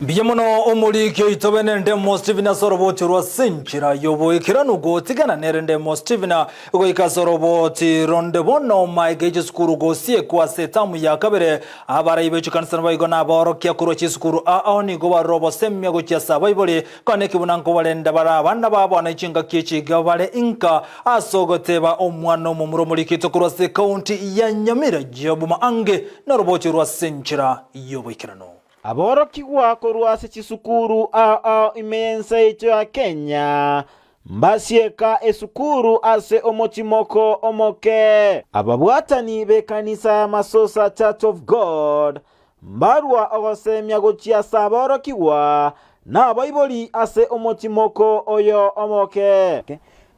Mbuya mono omoriki oito bene Ndemo Stephen ase oroboti rwa senchera y'oboikeranu gotigana nere Ndemo Stephen goika ase oroboti ronde bono maega chisukuru gosiekwa ase etamu ya kabere abarai be chikanisa naboigo nabaorokia korwa chisukuru ao nigo barure obosemia gochia ase abaibori kone ekebuna nkobarenda bare abana babo na chingaki echi iga bare inka ase ogoteba omwana omomura omoriki oito korwa ase ekaunti ya Nyamira Job Maange noroboti rwa senchera y'oboikeranu. Aborokigwa korwa ase chisukuru ao ao ime y'ense yaito ya Kenya mbasieka esukuru ase omotimoko omoke. Ababwatani b'ekanisa ya Masosa Church of God mbarwa ogosemia gochia ase aborokigwa na abaibori ase omotimoko oyo omoke.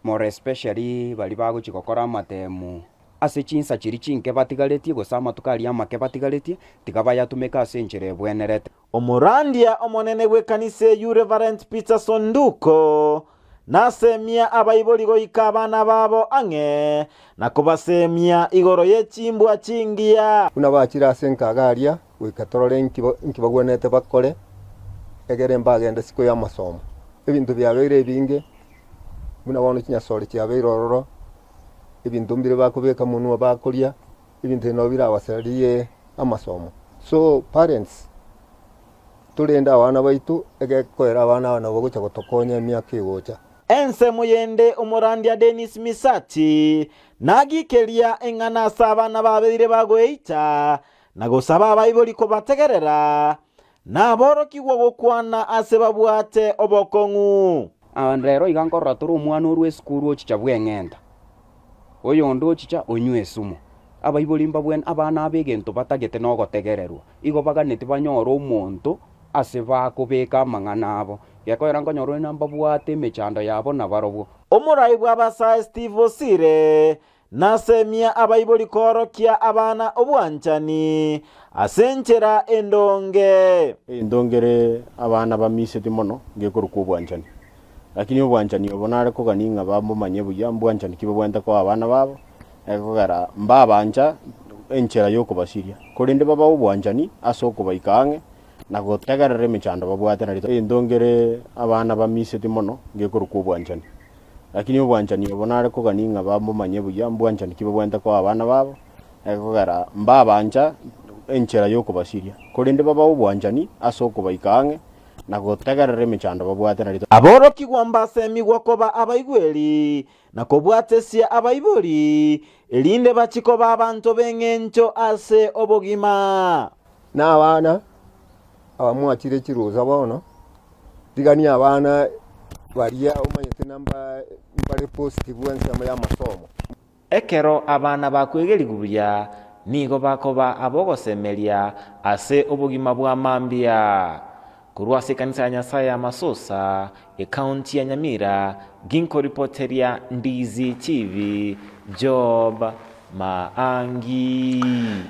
More especially baria bagochia gokora amatemu Ase chinsa chiria chinke batigaretie, gose amatuko aria amake batigaretie, tiga bayatumeke ase enchera ebwenerete. Omorandia omonene bw'ekanisa eyio Reverend Peter Sonduko nasemia abaibori goika abana babo ang'e na kobasemia igoro ye chimbwa chingiya. Buna bachire ase enkaga aria, goika torore inki inki bagwenerete bakore, egere mbagende isiko y'amasomo. Ebinto biabeire ebinge, buna bono chinyasore chiabeire ororo, ebinto mbire bakobeka monwa bakoria, ebinto ebi nabo birabasarie amasomo. So parents, torende abana baito, egekoera abana aba nabo bagocha gotokonya emiaka egocha. Ensemo yende omorandia Dennis Misati nagikeria eng'ana ase abana babeire bagoeita na gosaba abaibori kobategerera na aborokigwa gokwana ase babwate obokong'u. Aa rero iga nkorora tore omwana orwe esukuru ochicha bweng'enta, oyonde ochicha onywa esumu. Abaibori mbabwene abana aba egento batagete na ogotegererwa, igo baganeti banyore omonto ase bakobeka amang'ana abo. Gekoera nkonyora onye mbabwate emechando yabo nabarobwo. Omorai bw'abasae Steve Osire Nasemia abaibori koorokia abana obwanchani ase enchera endonge. Egento nkere abana bamiseti mono ngekorokwa obwanchani. Lakini obwanchani obo nare kogania ng'a bamomanye buya mbwanchani ki babwenerete koa abana babo, ekogera mbabancha enchera yokobasiria, korende babae obwanchani ase okobaika ang'e na gotegerera emechando babwate nario. Egento nkere abana bamiseti mono ngekorokwa obwanchani. Lakini obwanchani obo nare kogania ng'a bamomanye buya, mbwanchani ki babwenerete koa abana babo, ekogera mbabancha enchera y'okobasiria, korende babae obwanchani ase okobaika ang'e na gotegerera emechando babwate nario. Aborokigwa mbasemigwa koba abaigweri na kobwatesia abaibori, erinde bachie koba abanto b'engencho ase obogima. Na abana abamwachire chirusa bono, Rigania abana baria omanyete namba mbare positive ensemo y'amasomo. Ekero abana bakwegerigwa buya, nigo bakoba abogosemeria ase obogima bwa mambia. Korwa ase ekanisa ya Nyasae ya Masosa, ecounty ya Nyamira, ginkoripoteria Ndizi TV, Job Maangi.